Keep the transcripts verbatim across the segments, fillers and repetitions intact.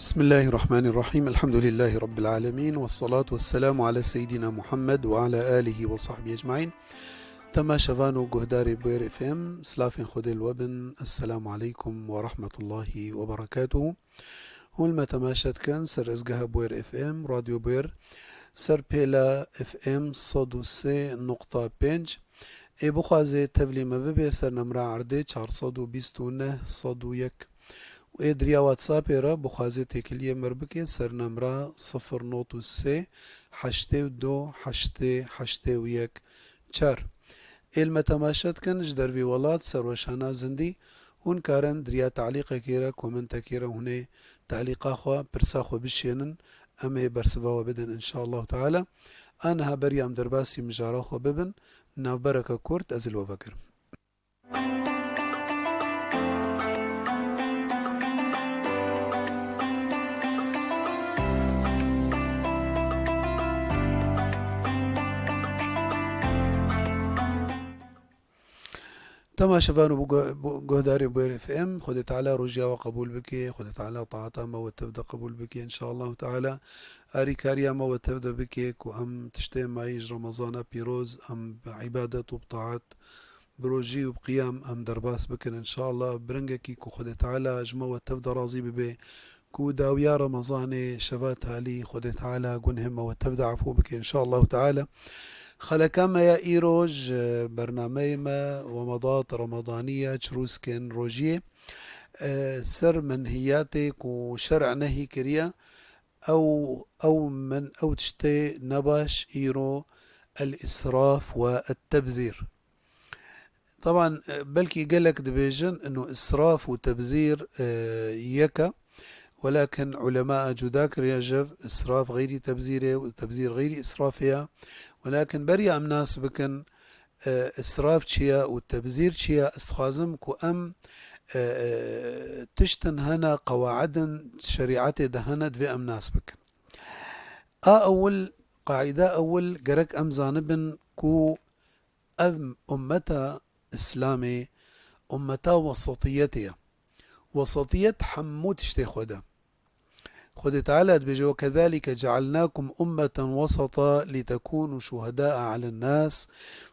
Bismillahirrahmanirrahim. Elhamdülillahi Rabbil alemin. Ve salatu ve selamu ala seyyidina Muhammed ve ala alihi ve sahbihi ecmain. Temaşevan û guhdarê Bûyer F M, silafên Xwedê li we bin. Esselamu aleykum ve rahmetullahi ve berekatuhu. Hûn me temaşe dikin ser êzgeha Bûyer F M, Radyo Bûyer, ser pêla F M sed û sê nokta pênc. Ê bixwaze tevlî me bibe ser nemra erdê çar sed û bîst û neh sed û yek. Û ê di riya WhatsAppê re bixwaze têkiliyê me bike ser nemra sifir not û sê heştê û du heştê heştê û yek çar. Ê li me temaşe dikin ji dervî welat ser weşana zindî, hûn karin di riya talîqekê re, komentekê re hûn ê talîqa xwe, pirsa xwe bişênin, em ê bersiva we bidin înşallahu teala. A niha beriya em derbasî mijara xwe bibin, navbereke kurt ez ê li we vekirim. Temaşevan û bu gu-, bu guhdarê Bûyer F M, Xwedê Teala rojiya we qebûl bike, Xwedê Teala taata me we tev de qebûl bike, înşallahu teala. Arîkariya me we tev de bike, ku em tiştê mayî ji Remezana pîroz, em bi îbadet û bi taat, bi rojî û bi qiyam em derbas bikin, înşallah. Bi rengekî ku Xwedê Teala ji me we tev de razî bibe, ku dawiya Remezanê şeva talî Xwedê Teala gunhê me we tev de efû bike, înşallahu teala. Xeleka me ya îro ji bernameyê me Wemadat Remedanî ya çirûskên rojiyê, e, ser menhiyatê ku şer'e nehî kiriye, ew, ew men, ew tiştê nebaş îro el-israf ve et-tebzîr. Taban, e, belkî gelek dibêjin, inu israf û tebzîr, e, yek e. Welakin ulema cuda kiriye ji hev, israf xeyrî tebzîrê û tebzîr xeyrî israfê ye. Welakin beriya em nas bikin, e, israf çi ye û tebzîr çi ye, ez dixwazim ku em, e, e, tiştin hene, qewaidin şerîetê de hene, divê em nas bikin. A ewil, qaîda ewil gerek em zanibin ku ev ummeta Îslamê ummeta wesatiyetê ye. Wesatiyet hemû tiştê xwe de. Xwedê Teala dibêje, "Ve kezalike cealnakum ummeten wesata litekunu şuhedâe alen nas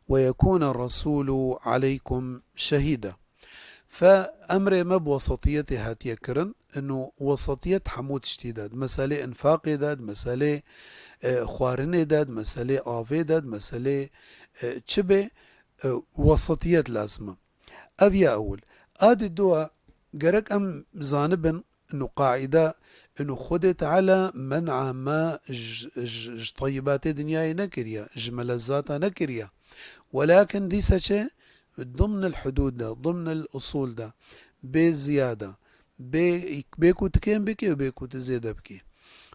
ve yekûne resûlu aleykum şehîda." Fe emrê me bi wesatiyetê hatiye kirin. Ino wesatiyet hemû tiştî de. Di meselê infaqê de, di meselê, e, xwarinê de, di meselê avê de, di meselê, e, çi bê, e, wesatiyet lazim e. Ev ya ewil. A di dua gerek em zanibin, ino qaîda, ino Xwedê Teala men'a me ji, ji, ji teyyibatê dinyayê nekiriye, ji melezzata nekiriye. Welakin dîse çi? Dimnil hudûd de, dimnil usul de, bê ziyade, bê, bê ku tu kêm bikî û bê ku tu zêde bikî.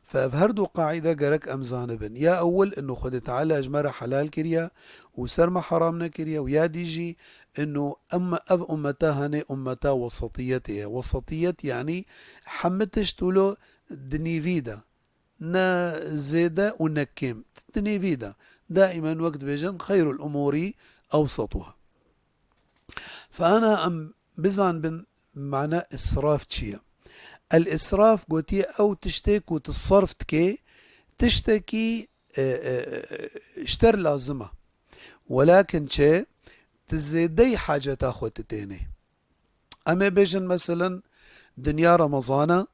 Fe ev her du qaîde gerek em zanibin. Ya ewil, ino Xwedê Teala ji me re helal kiriye û ser me heram nekiriye û ya dî jî, ino em, ev ummeta hene ummeta wesatiyetê ye. Wesatiyet yanî hemî tişt wilo di nîvî de. Ne zêde û ne kêm. Di nêvî de. Daîmen wek dibêjin, "Xeyrul umûrî ewsetuha." Fe ana em bizanbin mana israf çi ye. El israf gotiye ew tiştê ku tu sarf dikê, tiştekî, e, e, e, ji te re lazim e. Welakin çi, tu zêdeyî haceta xwe tu tênê. Em ê bêjin, meselen, dinya Remezan e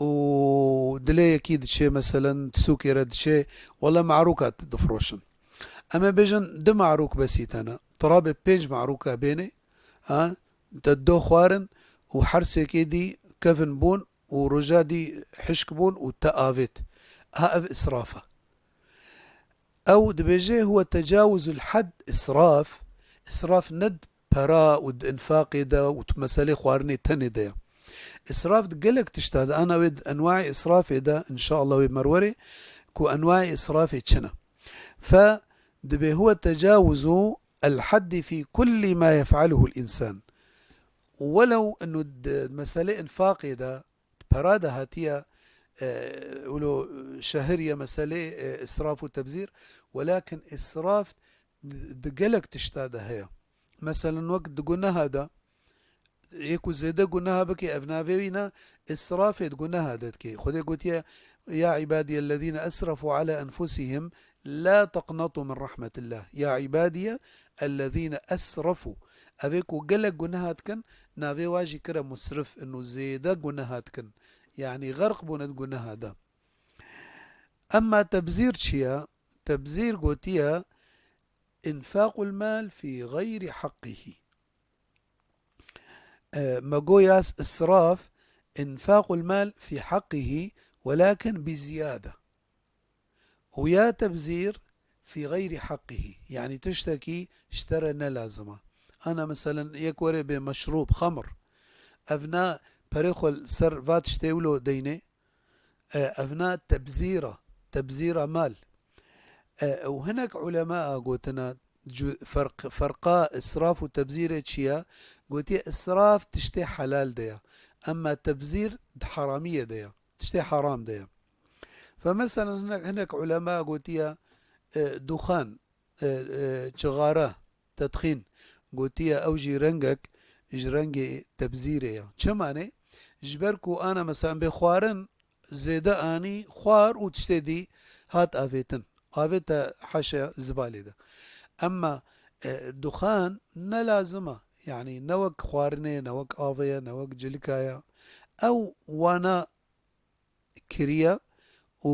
û dilê yekî diçê, meselen, di sûkê re diçê, wele marûka difroşin. Em ê bêjin, du marûk besî te ne. Tu rabe pênc marûka bênê, ha, te do xwarin û her sêkê dî kevin bûn û roja dî hişk bûn û te avêt. Ha, ev israf e. Ew dibêje, "Huwe tecawuzul had israf." Israf ne di pera û di infaqê de û di meselê xwarinê tenê de ye. Israf di gelek tişta de, ana wê di enwaê israfê de, înşallah wê merwerê, ku enwaê israfê çi ne. Fe dibê, "Huwe tecawuzu el haddi fi kulli ma yef'aluhu el insan." Welew inu di meselê infaqê de, pera de hatiye, e, wilo şehiriye meselê, e, israf û tebzîr, welakin israf di, di gelek tişta de heye. Meselen, wek di guneha de, yê ku zêde guneha bike, ev navê wî ne, israfê di guneha de dike. Xwedê gotiye, "Ya ibadiyellezîne esrefû ala enfusihim, la teqnetû min rahmetillah." Ya ibadiye ellezîne esrefû. Ev ê ku gelek guneha dikin, navê wa jî kire musrif, inu zêde guneha dikin. Yanî xerq bûne di guneha de. Emma tebzîr çi ye? Tebzîr gotiye, infaqul mal fî xeyrî haqqihî. E, me got ya israf, infaqul mal fî haqqihî, welakin bi ziyade. Û ya tebzîr fî xeyrî haqqihî. Yanî tiştekî ji te re ne lazim e. Ana meselen yek were bê meşrûb, xemr. Ev na perê xwe li ser va tiştê wilo deynê. E, ev na tebzîr e. Tebzîra mal. E, û hinek ulema a gotina cu-, ferq-, ferqa israf û tebzîrê çi ye? Gotiye israf tiştê helal de ye. Emma tebzîr di heramiyê de ye. Tiştê heram de ye. Fe meselen hinek, hinek ulema gotiye, e, duxan, e, e, çixare, tedxîn, gotiye ew jî rengek ji rengê tebzîrê ye. Çima ne? Ji ber ku ana meselen bê xwarin zêde anî xwar û tiştê dî hat avêtin. Avête heşe zibalê de. Emma, e, duxan ne lazim e. Yanî ne wek xwarinê, ne wek avê ye, ne wek cilika ye. Ew wana kiriye û,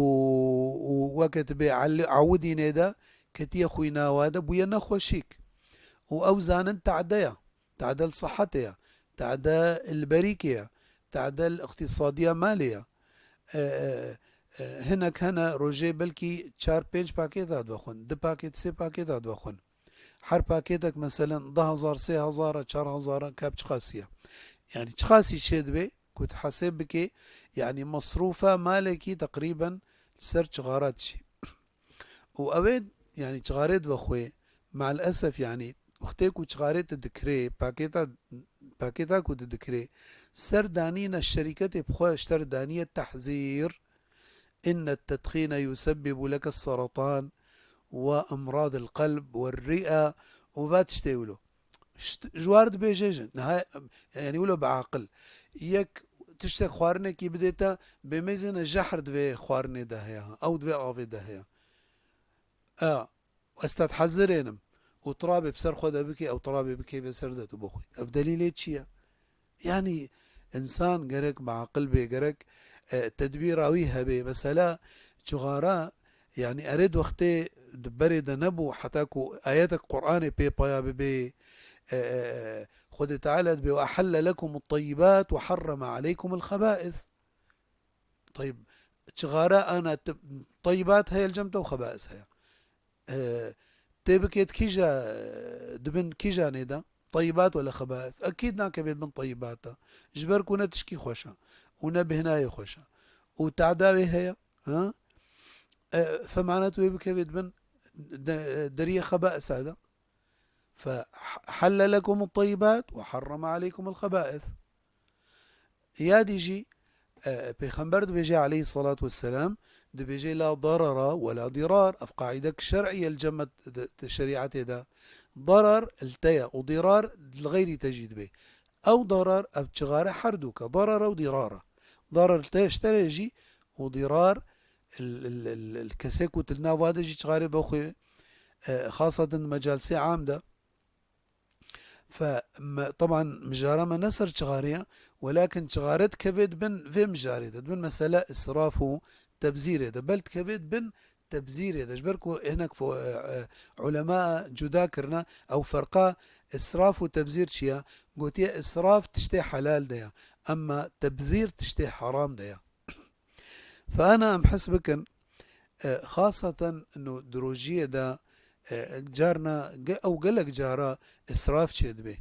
û weke tu bê el-, ewidînê de ketiye xwîna wa de bûye nexweşîk. Û ew zanin tade ye. Tade li sihetê ye. Tade li berîkê ye. Tade li iqtîsadiya malê ye. E, e, e, hinek hene rojê belkî çar pênc pakêt hat vexwin, du pakêt, sê pakêt hat vexwin. Her pakêtek meselen du hezar, sê hezar e, çar hezar e, kap çiqasî ye. Yanî çiqasî çê dibe ku tu hesêb bikê, yanî mesrûfa malekî teqrîben li ser çixara dişî. Û ew ê, yanî çixarê divexwê, me'l esef, yanî wextê ku çixarê tu dikirê, pakêta, pakêta ku tu dikirê, ser danîne şerîketê bi xwe ji te re daniye tehzîr, inne tedxîne yusebbibu leke seratan we emradil qelb we ri'a û va tiştê wilo. Şt-, ji war dibêje jî, niha, yanî wilo bi aqil. Yek tiştek xwarinekî bidê te, bêmêzêne jehr di vê xwarinê de heye, ew di vê avê de heye. A, ez te dihezirênim û tirabê bi ser xwe de bikê, ew tirabê bikê vê ser de tu bixwî. Ev delîlê çi ye? Yanî însan gerek bi aqil bê, gerek, e, tedbîra wî hebe. Mesela cixara, yanî erê di wextê di berê de nebû, heta ku ayetek Qur'anê pê paya bibê, e, e, e, Xwedê Teala dibê, "Ve ahelle lekumut teyyibat ve harreme aleykumul xebais." Teyb, cixara ana te-, teyyibat heye li cem te û xebais heye. E, tê bikêt kîja, di bin kîjanê de? Teyyibat wele xebais? Ekîd nakevêt bin teyyibat de. Ji ber ku ne tişkî xweş e û ne bêhnayê xweş e. Û tadawê heye, ha? E, fe mana tu wê bikevêt bin de-, deriyê xebaisa de. Fe helle lekumut teyyibat ve harreme aleykumul xebais. Ya dî jî, e, Pêxember dibêje aleyhissalatu vesselam, dibêje, "La darara ve la dirar." Ev qaîdek şer'î ye li cem me di, di şerîetê de. Darar li te ye û dirar li xeyrî te jî dibe. Ew darar, ev cixare her du ke, darar e û dirar e. Darar li te ye, ji te re jî û dirar li, li, li, li kesê ku tu li nav wa de jî cixarê vexwê, e, xaseten di mecalsê am de. Fe me, teban mijara me ne ser çixarê ye, welakin çixare dikevê di bin vê mijarê de, di bin mesela israf û tebzîrê de. Bel dikevê di bin tebzîrê de. Ji ber ku hinek fo-, e, e, ulema cuda kirine, ew ferqa israf û tebzîr çi ye? Gotiye israf tiştê helal de ye, emma tebzîr tiştê heram de ye. Fe ana em his bikin, e, xaseten no di rojiyê de, e, carna ge-, ew gelek cara israf çêdibe.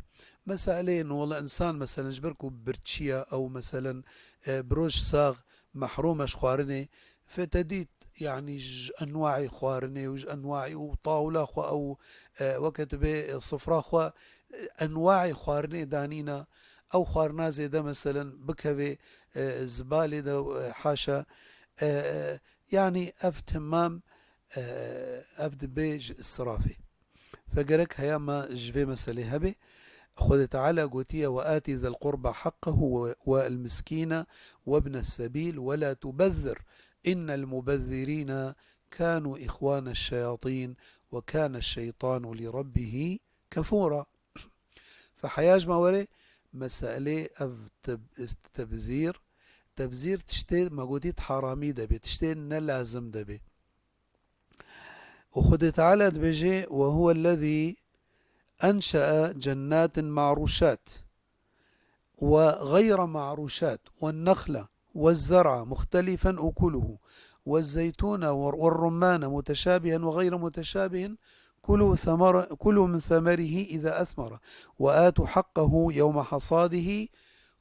Meseleyê no wele însan meselen ji ber ku birçî ye ew meselen, e, bi roj sax mehrûm e ji xwarinê, fe te dît, yanî ji enwaî xwarinê û ji enwaî û tawla xwe ew, e, weke tu bê, e, sifra xwe, e, enwaî xwarinê danîne, ew xwarina zêde meselen bikevê, e, zibalê de, e, haşa, e, e, yanî ev temam, e, ev dibe ji israfê. Fe gerek heya me ji vê meselê hebe. Xwedê Teala gotiye, "وآت ذا القربى حقه والمسكين وابن السبيل ولا تبذر إن المبذرين كانوا إخوان الشياطين وكان الشيطان لربه كفورا." Fe heya ji me were meselê ev teb-, tebzîr. Tebzîr tiştê me gotî di haramî de bê, tiştê ne lazim de bê. Û Xwedê Teala dibêje, "وهو الذي أنشأ جنات معروشات وغير معروشات والنخل والزرع مختلفا أكله والزيتون والرمان متشابها وغير متشابه كلوا ثمر، كلوا من ثمره إذا أثمر وآتوا حقه يوم حصاده."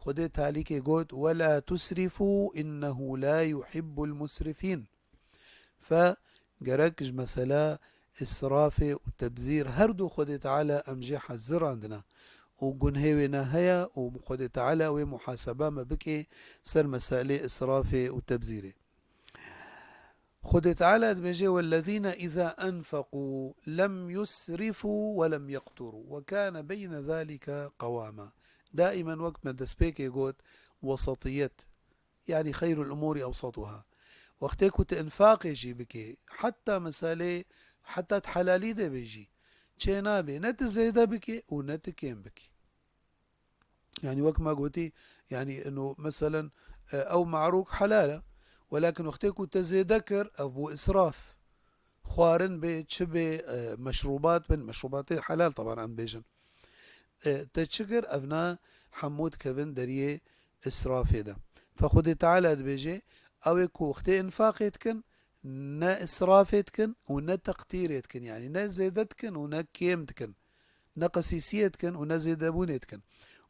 Xwedê talîkê got, "ولا تسرفوا إنه لا يحب المسرفين." Fe gerek ji mesela îsrafê û tebzîr her du Xwedê Teala em jê hezirandine û gunhê wê ne heye û Xwedê Teala wê muhaseba me bike ser meselê îsrafê û tebzîrê. Xwedê Teala dibêje, "والذين إذا أنفقوا لم يسرفوا ولم يقتروا وكان بين ذلك قواما." Daîmen wek me destpêkê got, wesatiyet. Yanî خير الأمور أوسطها. Wextê ku tu infaqê jî bikê, heta meselê, heta di helalî de bê jî, çê nabê ne tu zêde bikê û ne tu kêm bikî. Yanî wek me gotî, yanî ino meselen, e, ew marûk helal e. Welakin wextê ku te zêde kir, ev bû israf. Xwarin bê, çi bê, e, meşrûbat bin, meşrûbatê helal teban em bêjin. E, te çi kir? Evna hemû dikevin deriyê israfê de. Fe Xwedê Teala dibêje, ew ê ku wextê infaqê dikin, ne israfê dikin û ne teqtîrê dikin, yanî ne zêde dikin û ne kêm dikin, ne qesîsiyê dikin û ne zêdebûnê dikin.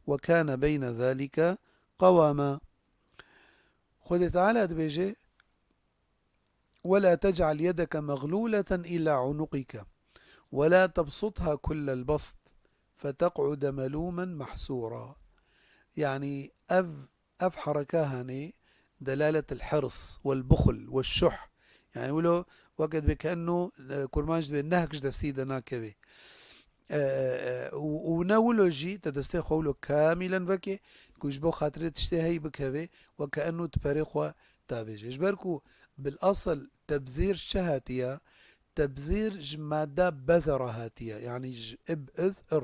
"وكان بين ذلك قواما." Xwedê Teala dibêje, "ولا تجعل يدك مغلولة إلى عنقك ولا تبسطها كل البسط فتقعد ملوما محسورا." Yanî ev, ev hereka hanê دلالة الحرص والبخل والشح. Yanî wilo weke dibê ke eno, e, kurmanc dibê nehk ji destî de nakeve. E, e, û, û ne wilo jî te destê xwe wilo kamîlen veke ku ji bo xatirê tiştê heyî bikeve, weke eno tu perê xwe tavêje. Ji ber ku bil asıl tebzîr çi hatiye? Tebzîr ji mada bezera hatiye. Yanî ji ib, iz, ir.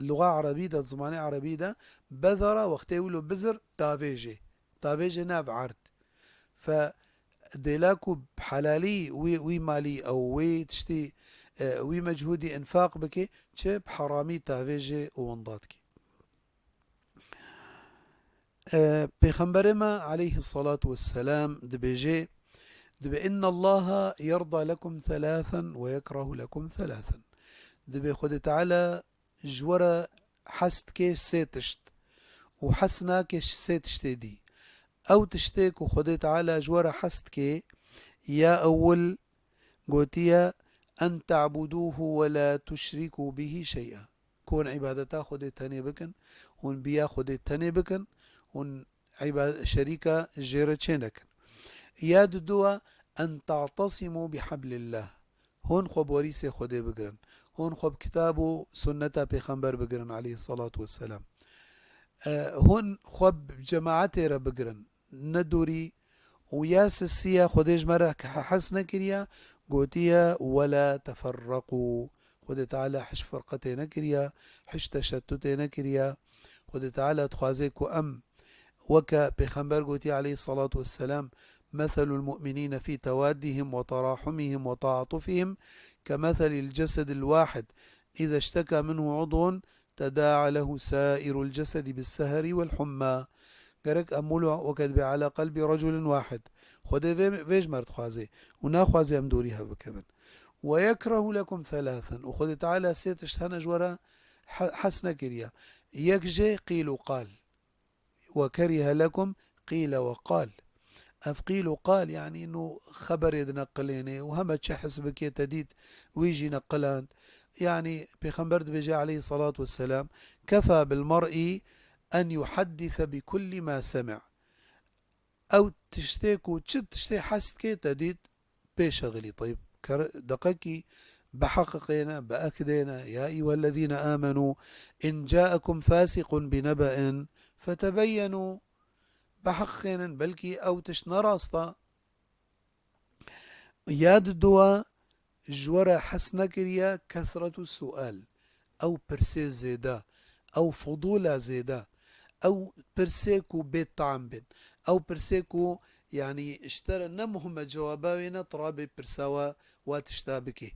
Luxa erebî de, zimanê erebî de bezera wextê wilo bizir tavêje. Tavêje nav erd. Fe dêla ku bi helalî wî, wî malî ew wî tiştî, e, wî mechûdî infaq bike, çi bi heramî tavêje û winda dike. E, Pêxemberê me aleyhissalatu vesselam dibêje, dibe, "إن الله يرضى لكم ثلاثا ويكره لكم ثلاثا." Dibe Xwedê Teala ji we re hez dike sê tişt û hez nake ji sê tiştê dî. Ew tiştê ku Xwedê Teala ji we re hez dike, ya ewil gotiye, "أن تعبدوه ولا تشركوا به شيئا." Ku hûn îbadeta Xwedê tenê bikin, hûn biya Xwedê tenê bikin, hûn îba-, şerîka jê re çê nekin. Ya diduwa, "أن تعتصموا بحبل الله." Hûn xwe bi werîsê Xwedê bigirin. Hûn xwe bi kitab û sunneta Pêxember bigirin aleyhissalatu vesselam. E, hûn xwe bi cemaetê re bigirin. Ne dorî û ya sisiya Xwedê ji me re he-, hes nekiriye, gotiye, "ولا تفرقوا." Xwedê Teala hiç firqetê nekiriye, hiç teşettutê nekiriye. Xwedê Teala dixwaze ku em weke Pêxember gotiye aleyhissalatu vesselam, "مثل المؤمنين في توادهم وتراحمهم وتعاطفهم كمثل الجسد الواحد إذا اشتكى منه عضو تداعى له سائر الجسد بالسهر والحمى." Gerek em wilo weke dibê على قلب رجل واحد. Xwedê vê, vê ji me re dixwaze û naxwaze em dorî hev bikevin. "ويكره لكم ثلاثا." Û Xwedê Teala sê tişt hene ji we re he-, hes nekiriye. Yek jê قيل وقال. "وكره لكم قيل وقال." Ev قيل وقال, yanî no xeberê dineqilêne û heme çi hes bike te dît wî jî neqiland. Yanî Pêxember dibêje aleyhissalatu vesselam, "كفى بالمرء أن يحدث بكل ما سمع." Ew tiştê ku çi tiştê hes dike te dît pê şexilî. Teyb, ker-, deqekî Biheqiqêne, biekidêne, ya eyyuhellezîne âmenû, in câekum fâsiqun binebe'in fetebeyyenu. Biheqiqênin, belkî ew tişt ne rast e. Ya didowa ji we re hes nekiriye kesretu sual, ew pirsê zêde, ew fudûla zêde, ew pirsê ku bê tam bên, ew pirsê ku, yanî, ji te re ne muhim e cewaba wê, ne tu rabê pirsa we, wa tişta bikê.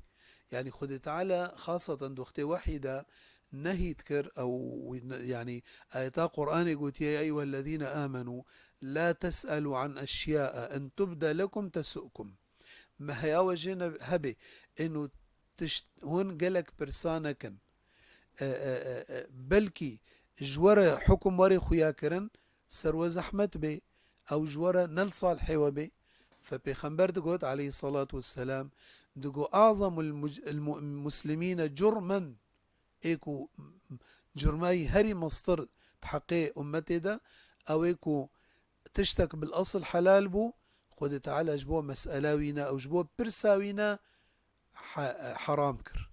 Yanî Xwedê Teala xaseten di wextê wehyî de nehî dikir, ew, yanî, ayeta Qur'anê gotiye, "Ya eyyuhellezîne âmenû, la tes'elû an eşyâe in tubde lekum tesu'kum." Me heya we jê ne-, hebê, êno tişt hûn gelek pirsa nekin. E, e, e, e, belkî ji we re hukum werê xuya kirin, ser we zehmet bê, ew ji we re ne li salihê we bê. Fe Pêxember digot, aleyhissalatu vesselam, digo, "Azamul muc-, el mu-, muslimîne curmen", ê ku curmayî herî mestir di heqê ummetê de, ew ê ku tiştek bil esil helal bû, Xwedê Teala ji bo mesela wî ne, ew ji bo pirsa wî ne, he-, heram kir.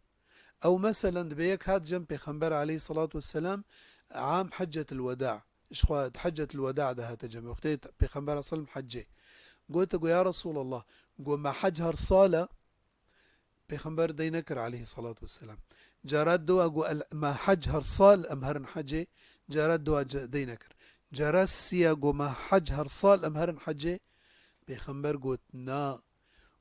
Ew meselen dibe yek hat cem Pêxember aleyhissalatu vesselam, am heccetil weda. Ji xwe di heccetil weda de hate cem. Wextê Pêxember sallam hecê. Gote, go, "Ya Resulallah, go, me hec her sal e?" Pêxember dey nekir aleyhissalatu vesselam. Cara diwa go, "El-, me hec her sal em herin hecê." Cara diwa ce-, dey nekir. Cara siya go, "Me hec her sal em herin hecê." Pêxember got, "Na,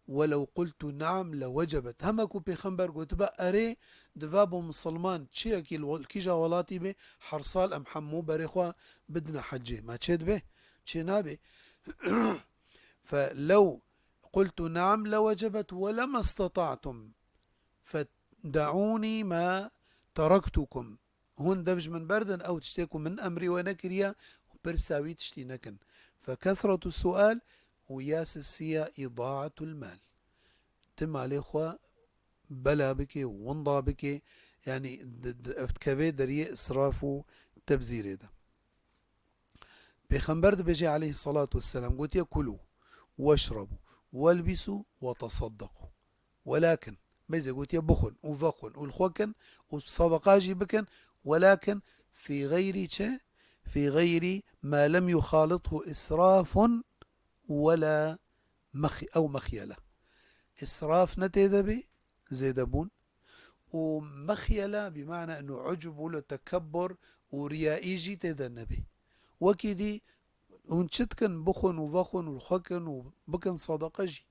welew qultu naam le wecebet." Hema ku Pêxember gotiba, "Erê", diva bo misilman, çiyekî li wel-, kîja welatî bê, her sal em hemû berê xwe bidine hecê. Ma çê dibe? Çê nabe. Fe lew qultu naam le wecebet we lema istata'tum. Fe de'ûnî ma terektukum. Hûn dev ji min berdin, ew tiştê ku min emrî we nekiriye, pirsa wî tiştî nekin. Fe kesretu sual û ya sisiya îdaatul mal. Tu malê xwe bela bikê, winda bikê, yanî di, di, ev dikeve deriyê israf û tebzîrê de. Pêxember dibêje aleyhissalatu vesselam, gotiye, "Kulû, weşrebû, welbisû, wetesaddeqû." Welakin, mêze gotiye, "Bixwin û vexwin û li xwe kin û sedeqa jî bikin, welakin fî xeyrî çi? Fî xeyrî ma lem yuxalithu israfun wela mexi-, ew mexyele." Israf ne tê de bê, zêdebûn, û mexyele, bi mana eno ucub û le tekebbur û riyaî jî tê de nebê. Wekî dî hûn çi dikin, bixwin û vexwin û li xwe kin û bikin sedeqe jî,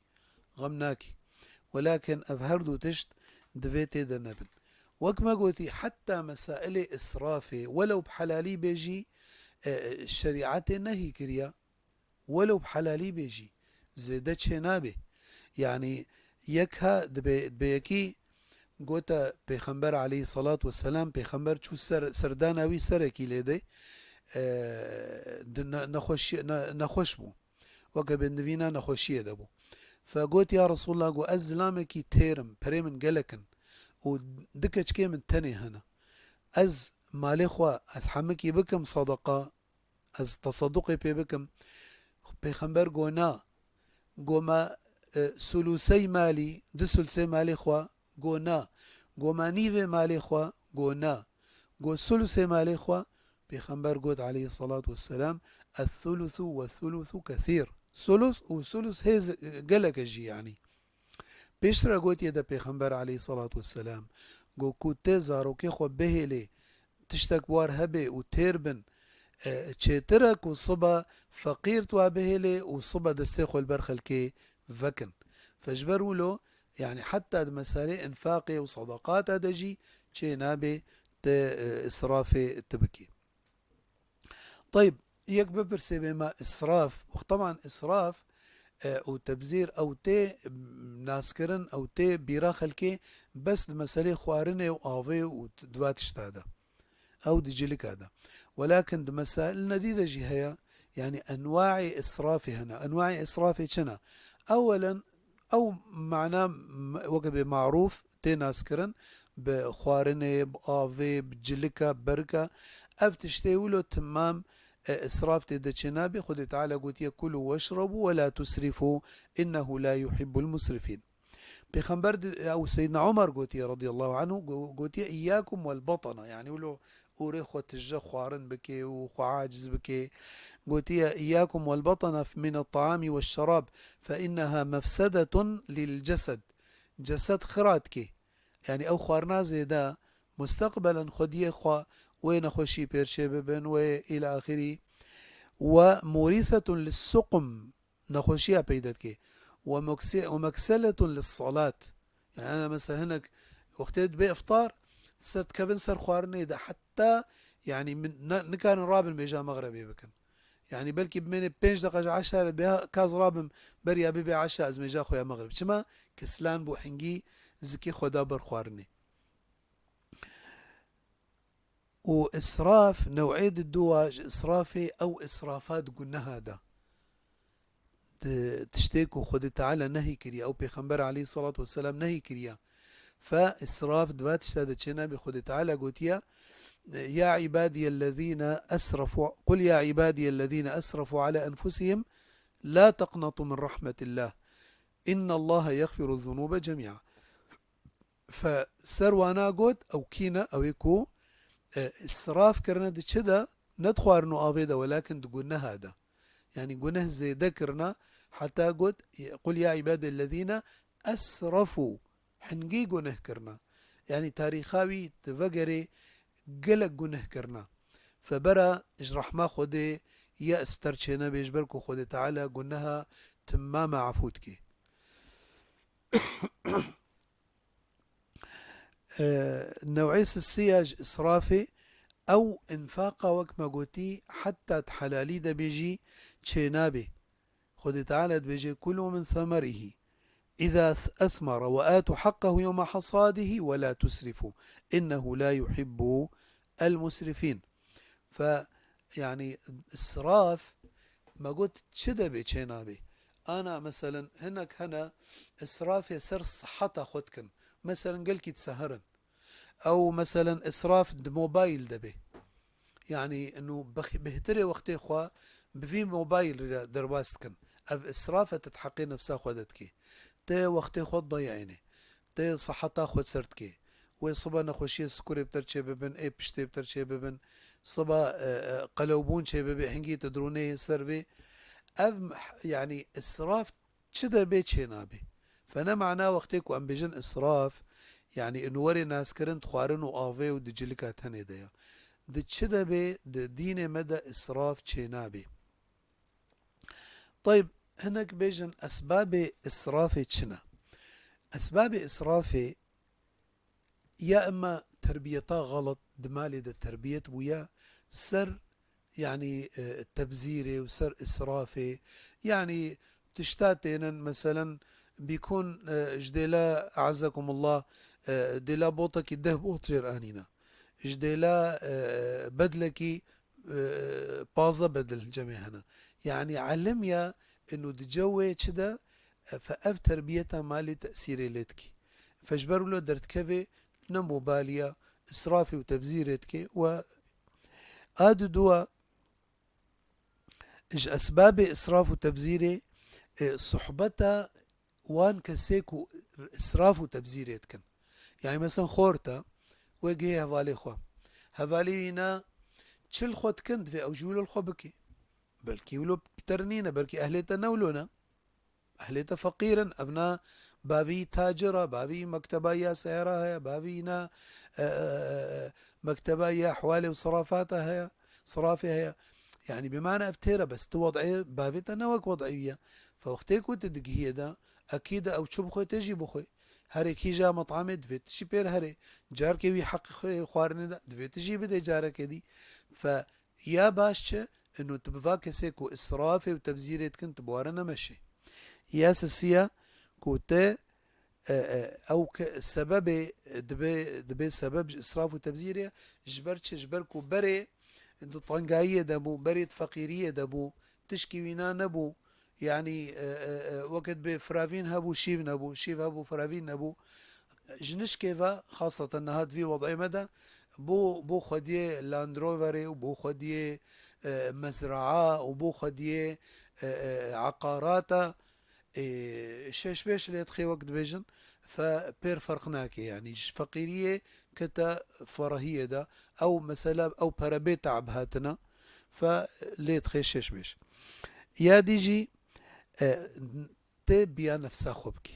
xem nakî. Welakin ev her du tişt divê tê de nebin. Wek me gotî, heta mesailê israfê, welew bi helalî bê jî, e, e, şerîetê nehî kiriye. Welew bi helalî bê jî, zêde çê nabe. Yanî yek ha dibe, dibe yekî gote Pêxember aleyhissalatu vesselam, Pêxember çû ser, serdana wî serekî lê de, e, di ne-, nexweşî-, ne-, nexweş bû. Weke bêndivîna nexweşiyê de bû. Fe got, "Ya Resulallah, got, ez zilamekî têr im, perê min gelek in û du keçikê min tenê hene. Ez malê xwe, ez hemikî bikim sedeqa, ez tesadduqê pê bikim?" Pêxember go, "Na." Go, "Me, e, sulusey malî, du sulsê malê xwe?" Go, "Na." Go, "Me nîvê malê xwe?" Go, "Na." Go, "Sulusê malê xwe?" Pêxember got aleyhissalatu vesselam, "Es-sulusu ve-sulusu kesîr." Sulus û sulus hêz gelek e jî, yanî. Pêştre gotiye de Pêxember aleyhissalatu vesselam, got, "Ku tê zarokê xwe bihêlê, tiştek war hebe û têr bin, e, çêtir e ku sibe feqîr tu bihêlê û sibe destê xwe li ber xelkê vekin." Fe ji ber wilo, yanî heta di meselê infaqê û sadaqata de jî çê nabe te, e, israfê tu bikî. Teyb, yek bipirsê bê me israf, û teban israf, e, û tebzîr ew tê, m, naskirin, ew tê bîra xelkê bes di meselê xwarinê û avê û t-, di va tişta de. Ew di cilika de. Welakin di mesailne dî de jî heye, yanî enwaê israfê hene. Enwaê israfê çi ne? Ewelen, ew mana m-, weke bê marûf tê naskirin, bi xwarinê, bi avê, bi cilika, berika. Ev tiştê wilo timam, e, israf tê de çênabê. Xwedê Teala gotiye, "Kulû weşrebû we la tusrifû, innehu la yuhibbul musrifîn." Pêxember di-, ew Seyyidna Omer gotiye radiyallahu anhu, go-, gotiye, "Îyyakum wel batana." Yanî wilo orê xwe tije xwarin bike û xwe aciz bike. Gotiye, "Îyyakum wel batana min et-taami weş-şerab, fe inneha mefsedetun lil cesed." Cesed xira dike. Yanî ew xwarina zêde, musteqbelen xwediyê xwe wê nexweşî pêr çê bibin, wê îla axirî. "Ve mûrîsetun lis-suqm." Nexweşiya peyda dike. "Ve mukse-, ve mekseletun lis-salat." Yani, ana mesela hinek wextê dibe iftar, ser dikevin ser xwarinê de, heta, yani, min, ne, nikarin rabin mêja mexrebê bikin. Yani, belkî bimêne pênc deqa ji eşa re, bêha kaz rabim, beriya bibe eşa, ez mêja xwe ya mexrib. Çima? Keslan bû, hingî zikê xwe da ber xwarinê. Û israf, new'ê di dua ji israfê, ew israfa di guneha de. Di tiştê ku Xwedê Teala nehî kiriye, ew Pêxember aleyhissalatu vesselam nehî kiriye. Fe israf di va tişta de çênabe, Xwedê Teala gotiye, "Ya ibadiyellezîne esrafu, qul ya ibadiyellezîne esrafu ala enfusihim la teqnatu min rahmetillah. İnnallaha yagfiru zunuba cemia." Fe ser wana got, ew kî ne? Ew ê ku, e, israf kirine di çi de? Ne di xwarin û avê de, welakin di guneha de. Yani guneh zêde kirine, heta got, "Qul ya ibadiyellezîne esrafu." Hingî guneh kirine. Yani tarîxa wî tu vegerê gelek guneh kirine. Fe bera ji rehma Xwedê ye's bi te re çênebe, ji ber ku Xwedê Teala guneha timame efû dike. E, new'ê sisiya ji israfê, ew infaqa wek me gotî, heta di helalî de bê jî çênabê. Xwedê Teala dibêje, "Kulu min semerihî, îza esmere ve atu hakkahu yewme hasadihî ve la tusrifu, innehu la yuhibbu el musrifîn." Fe, yani, israf, me got, çi de bê çênabê? Ana, meselen, hinek hene, israfê ser siheta xwe dikin. Meselen, gelkî diseherin. Ew, meselen, israf di mobayl de bê. Yani, inu bih-, bêhtirê wextê xwe bi vî mobayl re derbas dikin. Ev israf e, tu di heqê nefsa xwe de dikî. Tê wextê xwe didayînê. Tê siheta xwe ser dikê. Wê siba nexweşiyê sikurê bi te re çê bibin, ê piştê bi te re çê bibin. Siba, e, e, qelewbûn çê bibe, hingî tu dirûnê yê ser vê. Ev, yani, israf çi de bê çênabê. Fe ne mana wextê ku em bêjin israf, yani, inu werê naskirin di xwarin û avê û di cilika tenê de ya. Di çi de bê, di dînê me de israf çênabê. Tayib, hinek bêjin esbabê israfê çi ne? Esbabê israfê ya emma terbiyeta xelet di malê de terbiyet bûye ser, yani, e, tebzîrê û ser israfê. Yani tişta tênin, meselen, bîkûn, e, ji dêla, e'ezzekumullah, e, dêla botekî deh bot jêr anîne. Ji dêla, e, bedlekî, e, pazdeh bedil cemê hene. Yani elim ya inu di cewê çi de, e, fe ev terbiyeta malê tesîrê lê dikî. Fe ji ber wilo derdikevê ne mobaliya, israfê û tebzîrê dikê we a di dua ji esbabê israf û tebzîrê, e, sohbeta wan kesê ku israf û tebzîrê dikin. Yani, mesela xorta, wê gihê hevalê xwe. Hevalê wî na çi li xwe dikin, divê ew jî wilo li xwe bike. Belkî wilo bi te re nîne, belkî ehlê te ne wilo ne. Ehlê te feqîr in, ev na bavî tacir e, bavî mekteba ya seyara heye, bavî na, e, e, e, mekteba ya hewalê û serafata heye, serafê heye. Yani, bi mana ev têr e, bes tu wed'ê bavê te ne wek wed'ê wî ye. Fe wextê ku tu digihiyê de, ekîd e ew çi bixwe, tê jî bixwe. Herê kîja met'amê divê tu jî pêr herê. Carkê wî heq xwe-, xwarinê de, divê tu jî bidê carekê dî. Fe ya baş çi? Ino tu bi va kesê ku israfê û tebzîrê dikin, tu bi ware nemeşê. Ya sisiya ku te, e, e, ew ke sebebê, e, dibe, dibe sebeb ji israf û tebzîrê, ji ber çi? Ji ber ku berê di tengayiyê de bû, berê di feqîriyê de bû, tişkî wîna nebû. Yanî, e, e, e, weke dibê firavîn hebû, şîv nebû, şîv hebû, firavîn nebû. Ji nişkê ve, xaseten niha di vî wed'ê me de, bo, bo xwediyê Land Roverê û bo xwediyê, e, mezraa û bo xwediyê, e, e, eqarata, Ê, şeş beş lê dixê wek dibêjin, fe pêr ferq nake, yanî ji feqîriyê kete ferahiyê de, ew mesela, ew pere bê te'b hatine, fe lê dixê şeş beş. Ya dî jî, e, tê biya nefsa xwe bikî.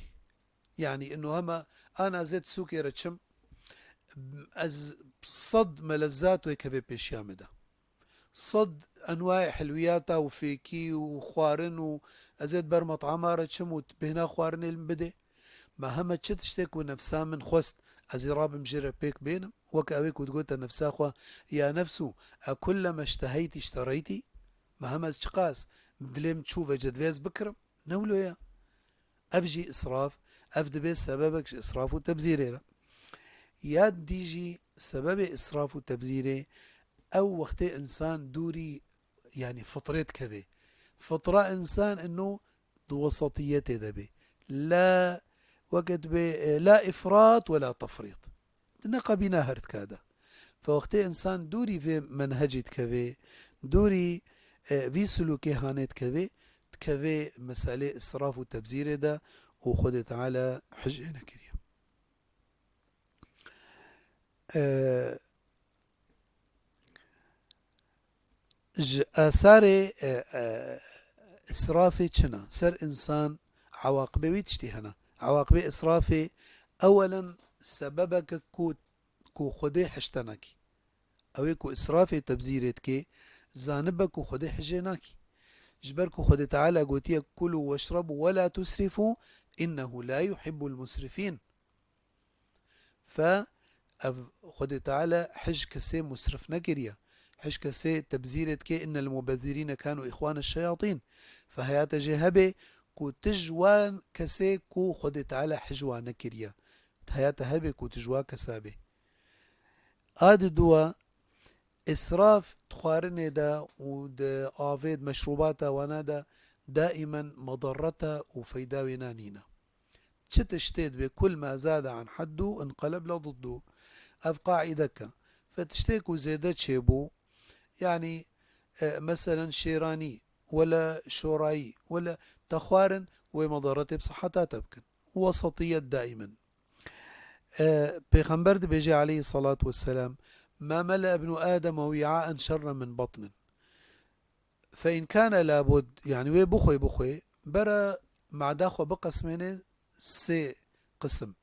Yanî ino hema ana zêd sûkê re çim, ez sed melezzat wê kevê pêşiya min de. Sed enwayê hilwiyata û fêkî û xwarin û ez ê di ber met'ama re çim û bêhna xwarinê li min bidê. Me heme çi tiştê ku nefsa min xwest, ez ê rabim jê re pêk bênim. Weke ew ê ku digote nefsa xwe, ya nefsû, e kulleme şteheytî ştereytî? Me heme ez çiqas dilê min çû vece divê ez bikirim? Ne wilo ye. Ev jî israf, ev dibe sebebek ji israf û tebzîrê re. Ya dî jî sebebê israf û tebzîrê, ew wextê insan dûrî, yanî fitrê dikeve. Fitra insan ino di wesatiyetê de be. La, weke dibe, e, la ifrat we la tefrît. Di neqebîna her tika de. Fe wextê insan dûrî vê menhecî dikeve, dûrî, e, vî silûkê hanê dikeve, dikeve meselê israf û tebzîrê de û Xwedê Teala hijê nekiriye. E, Ji asarê, e, e, israfê çi ne? Ser insan ewaqibê wî tiştî hene. Ewaqibê israfê ewelen sebebeke ku, ku Xwedê hişte nekî. Ew ê ku israfê tebzîrê dike, zanibe ku Xwedê hijê nakî. Ji ber ku Xwedê Teala gotiye, "Kulu weşrebu we la tusrifu, innehu la yuhibbul musrifîn." Fe ev Xwedê Teala hij kesê musrif nekiriye. Hij kesê tebzîrê dike, "Innel mubezzirîne kanu îxwane şeyatîn." Fe heyate jê hebe ku tu ji wan kesê ku Xwedê Teala hij wan nekiriye. Heyate hebe ku tu ji wa kesa bê. A di dua, israf di xwarinê de û di avê, di meşrûbata wana de daîmen medarreta û feyda wê nanîne. Çi tiştê dibê kul ma zade an heddu inqeleb la diddu. Ev qaîdeke. Fe tiştê ku zêde çêbû, yanî, e, meselen şêranî, wele şorayî, wele te xwarin, wê medaretê bi siheta te bikin. Wesatiyet daîmen. E, Pêxember dibêje aleyhissalatu vesselam, "Ma mele ibnu Adem wi'aen şerren min batnin." Fe in kane labud, yani wê bixwê bixwê, bere mada xwe biqesmêne sê qisim.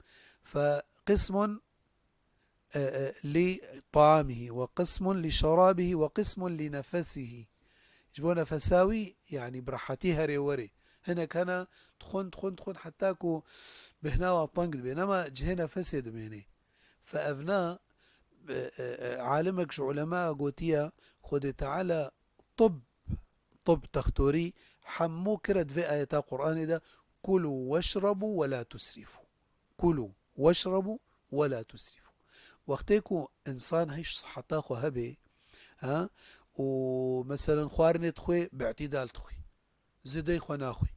Fe qismun, e, e, li ta'amihi ve qismun li şerabihi ve qismun li nefesihi. Ji bo nefesa wî, yani bi rehetî herê werê. Hinek hene dixwin, dixwin, dixwin heta ku bihna wan teng dibe. Nema cihê nefesê dimêne. Fe evna, e, e, e, alimek ji ulema gotiye, Xwedê Teala tib, tib textorî hemû kire di vê ayeta Qur'anê de, "Kulu weşrebu ve la tusrifu." "Kulu weşrebu ve la tusrifu." Wextê ku insan hej siheta xwe hebe, ha, û meselen xwarinê dixwe, bi îtidal dixwe. Zêdeyî xwe naxwe.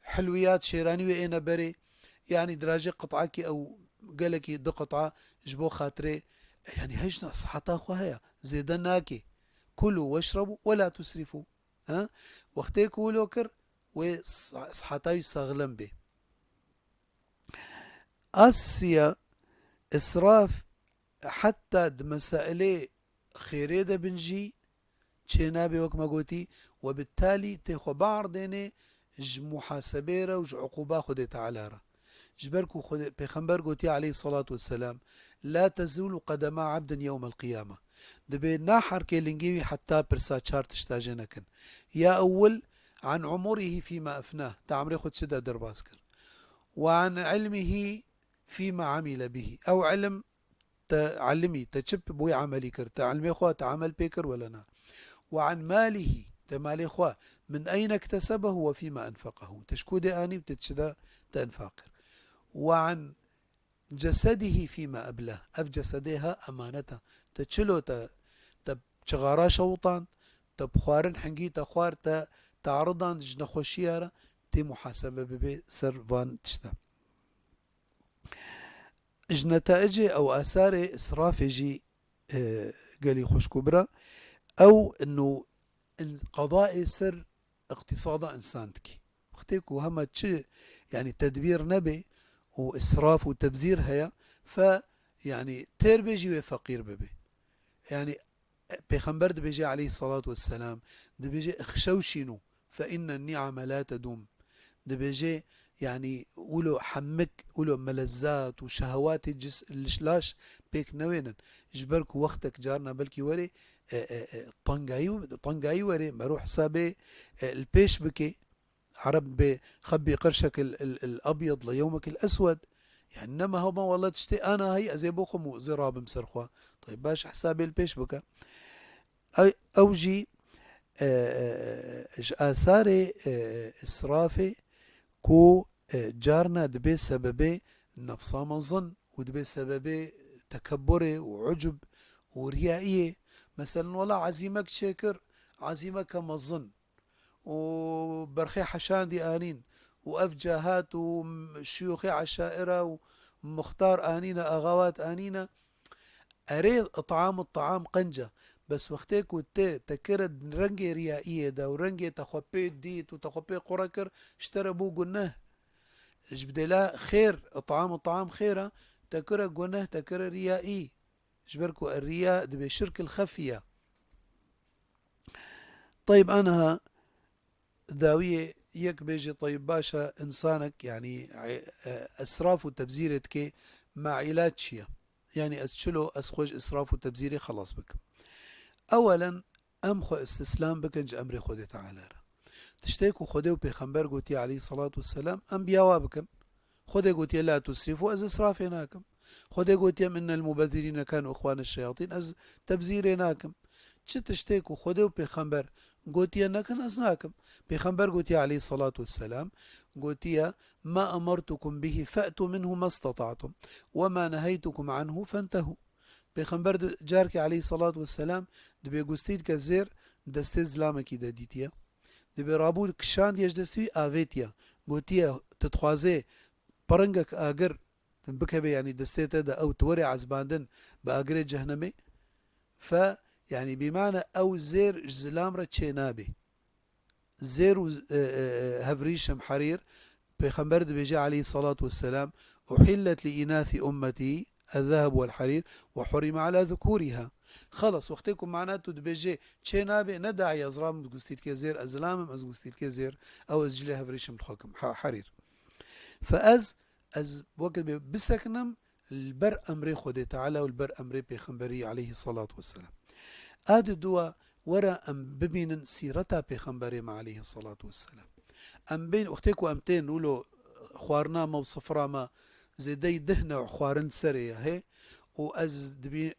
Hilwiyat, şêranî wê êne berê, yanî dirajê qit'akê ew gelekî du qit'a ji bo xatirê, yanî hej siheta xwe heye, zêde nake. Kulu weşrebu ve la tusrifu. Ha? Wextê ku wilo kir, wê s-, siheta wî saxlem bê. A sisiya, israf heta di mesailê xêrê de bin jî çênabe, wek me gotî, we bi talî tê xwe biardêne ji muhasebê re û ji uquba Xwedê Teala re. Ji ber ku Xwedê, Pêxember gotiye aleyhissalatu vesselam, "La tezulu qedema abdin yewmel qiyame." Dibê naherkê lingê wî heta pirsa çar tişta jê nekin. Ya ewil, an umurihi fîma efnah, te emrê xwe çi de derbas kir. Ve an ilmihi fîma amile bihi. Ew ilim te elimî, te çi bi wî emelî kir? Te ilmê xwe, te emel pê kir wele na? Ve an malihî, te malê xwe, min eyne iktesebehu ve fîma enfeqehu. Te ji ku dê anî û te çi de te enfaq kir? Ve an cesedihî fîma eblah. Ev cesedê ha emanet e. Te çilo te, te çixara şewitand, te bi xwarin hingî te xwar, te te'ridan ji nexweşiya re, tê muhasebe bibe ser van tişta. Ji netaicê ew asarê israfê jî, e, gelî xwişk û bira, ew ino in-, qedayê ser iqtîsada insan dikî. wextê ku hema çi, yanî tedbîr nebe û israf û tebzîr heye, fe, yanî têr bê jî wê feqîr bibe. Yanî Pêxember dibêje aleyhissalatu vesselam, dibêje, "Ixşewşînû, fe inne ni'ame la tedûm." Dibêje, yanî, wilo hemik, wilo melezzat û şehewatê cis-, liş-, laş pêk newênin. Ji ber ku wextek carna belkî were, e, e, e, tengayî, tengayî were, mero hesabê, e, li pêş bike. Ereb bê xebbî qirşek il, il, il ebyed li yewmek il eswed. Yani nema hema wele tiştê ana hey ez ê bixwim û ez ê rabim ser xwe. Tayyib, baş hesabê li pêş bike. Ew, ew jî, e, e, ji asarê, e, israfê ku, e, carna dibe sebebê nefsa mezin û dibe sebebê tekebburê û ucub û riyayiyê. Meselen, wela ezîmek çêkir, ezîmeke mezin û berxê heşandî anîn û ev cahat û şiyûxê eşaira û muxtar anîne, axawat anîne. Erê, it'am û taam qenc e. Bes wextê ku te, te kire rengê riyayiyê de û rengê te xwe pê dît û te xwe pê qure kir, ji te re bû guneh. Ji bidêla xêr, it'am û taam xêr e, te kire guneh, te kire riyayî. Ji ber ku riya dibe şirkil xefî ye. Tayyib, aniha dawiyê yek bêje, tayyib, baş e, insanek, yanî, e, e, israf û tebzîrê dike, ma îlac çi ye? Yanî ez çilo, ez xwe ji israf û tebzîrê xelas bikim? Ewelen, em xwe îstîslam bikin ji emrê Xwedê Teala re. Tiştê ku Xwedê û Pêxember gotiye aleyhissalatu vesselam, em biya wa bikin. Xwedê gotiye, "La tusrîfû", ez israfê nakim. Xwedê gotiye, "Innel mubezzirîne kanu îxwane şeyatîn", ez tebzîrê nakim. Çi tiştê ku Xwedê û Pêxember gotiye nekin, ez nakim. Pêxember gotiye aleyhissalatu vesselam, gotiye, "Ma emertukum bihi fe'tu minhu mastata'tum, ve ma neheytukum anhu fentehû." Pêxember di-, carkê aleyhissalatu vesselam dibê gustî dike zêr, destê zilamekî de dîtiye. Dibê rabû kişandiye ji destî wî, avêtiye. Gotiye, "Tu dixwazê piringek agir bikeve, yanî destê te de, ew tu were ezbandin bi agirê cehnemê?" Fe, yanî bîmane ew zêr ji zilam re çê nabê. Zêr û, e, e, e, hevrîşim herîr, Pêxember dibêje aleyhissalatu vesselam, "Uhillet li înathî ummetî ez-zeheb wel-herîr ve hurrime ala zukûrîha." Xelas, wextê ku mana tu dibêje çê nabê, ne daî ez ram gustîlkê zêr, ez zilam im, ez gustîlkê zêr, ew ez cilê hevrîşim dixwekim, ha, herîr. Fe ez, ez weke dibê bisekinim li ber emrê Xwedê Teala û li ber emrê Pêxemberî aleyhissalatu vesselam. A di dua, were em bibînin sîreta Pêxemberê me aleyhissalatu vesselam. Em bên, wextê ku em tên wilo xwarina me û sifra me zêdeyî deh new xwarin serê ye, hê, û ez dibî-,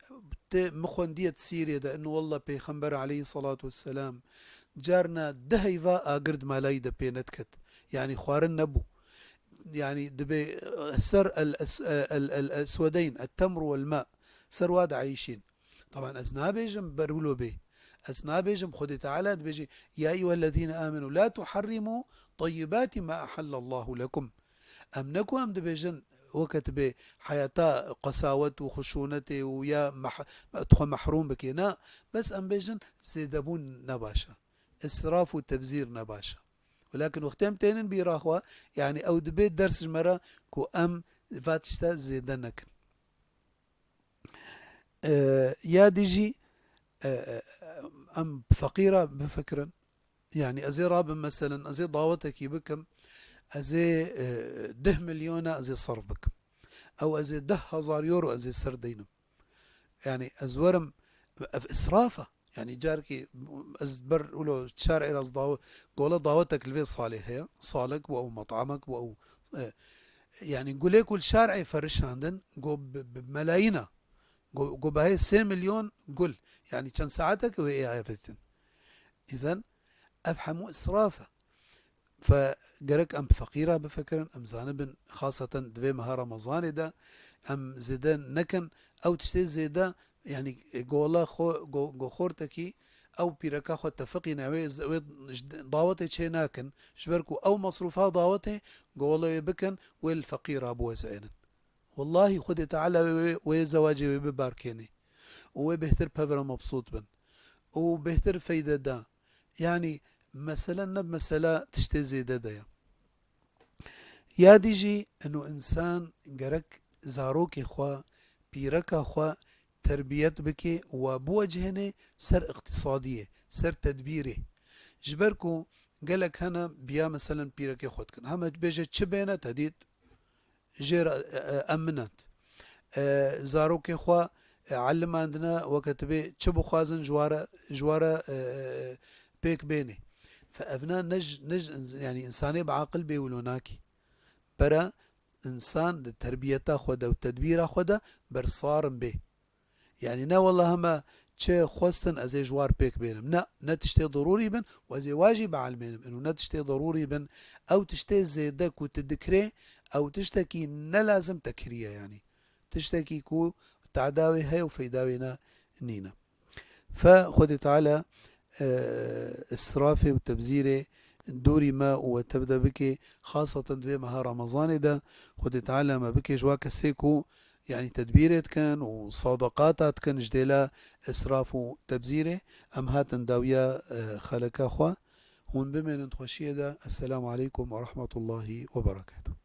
tê min xwendiye di sîrê de, inu wallah Pêxember aleyhissalatu vesselam carna deh heyva agir di malayî de pê nediket. Yanî xwarin nebû. Yanî dibê, e, ser el es-, e, el, el eswedeyn, et-temru wel-ma. Ser wa dieyşîn. Taban ez nabêjim ber wilo bê. Ez nabêjim, Xwedê Teala dibêje, "Ya eyyuhellezîne âmenû la tuharrimû tayyibâti ma ahallallâhu lekum." Em ne ku em dibêjin, weke tu bê heyata qesawet û xuşûnetê û ya meh-, tu xwe mehrûm bikê. Na, bes em bêjin, zêdebûn ne baş e. Israf û tebzîr ne baş e. Welakin wextê em tênin bîra xwe, yanî ew dibe ders ji me re ku em va tişta zêde nekin. E, ya dî jî, e, e, em feqîra bifikirin. Yanî ez ê rabim, meselen, ez ê dawetekî bikim, ez ê, e, deh milyona ez ê serf bikim. Ew ez ê deh hezar euro ez ê ser deynim. Yanî ez werim, ev israf e. Yanî carkî ez ber wilo şer'ê re ez dawe-, gole dawetek li vê salê heye. Salek bo ew, met'amek bo ew, e, yanî gulê ku li şer'ê ferişandin, go bi, bi melayîna, go, go behê sê milyon gul. Yanî çend saetek wê ê avêtin. Îzen ev hemû israf e. Fe gerek em bi feqîra bifikirin, em zanibin, xaseten di vê meha Remezanê de em zêde nekin. Ew tiştê zêde, yanî, e, gola xwe, go-, goxortekî, ew pîreka xwe tefiqîne, wê z-, wê ji d-, dawetê çê nakin. Ji ber ku ew mesrûfa dawetê, gola wê bikin, wê li feqîra biwezênin. Wellahî Xwedê Teala wê, wê, wê zewacê wê bibarkênê. Û wê bêhtir pevre mebsût bin. Û bêhtir feyde da. Yanî, mesele ne mesela tiştê zêde de ye. Ya dî jî ino însan gerek zarokê xwe, pîreka xwe terbiyet bike û biwecihêne ser îqtîsadiyê, ser tedbîrê. Ji ber ku gelek hene biya meselen pîrekê xwe dikin. Heme dibêje çi bêne te dît jê re, e, e, eminat. E, zarokê xwe, e, elimandine weke tibê çi bixwazin ji ware, ji ware, e, pêk bêne. Fe evna ne ji, ne ji ins-, yanî însanê bi aqil bê wilo nakî. Bera însan di terbiyeta xwe de û tedbîra xwe de bersarim bê. Yanî ne wela heme çi xwestin ez ê ji war pêk bênim. Ne, ne tiştê derûrî bin û ez ê wa jî bielmênim. Ino ne tiştê derûrî bin, ew tiştê zêde ku tu dikirê, ew tiştekî ne lazim te kiriye yanî. Tiştekî ku tadawê heye û feyda wê ne nîne. Fe Xwedê Teala, e, israfê û tebzîrê dûrî me û we tevde bike, xaseten di vê meha Remezanê de. Xwedê Teala me bike ji wa kesê ku, yanî tedbîrê dikin û sadaqata dikin ji dêla israf û tebzîrê. Em hatin dawiya, e, xeleka xwe. Hûn bimênin di xweşiyê de. Esselamu aleykum ve rahmetullahi ve berekatuhu.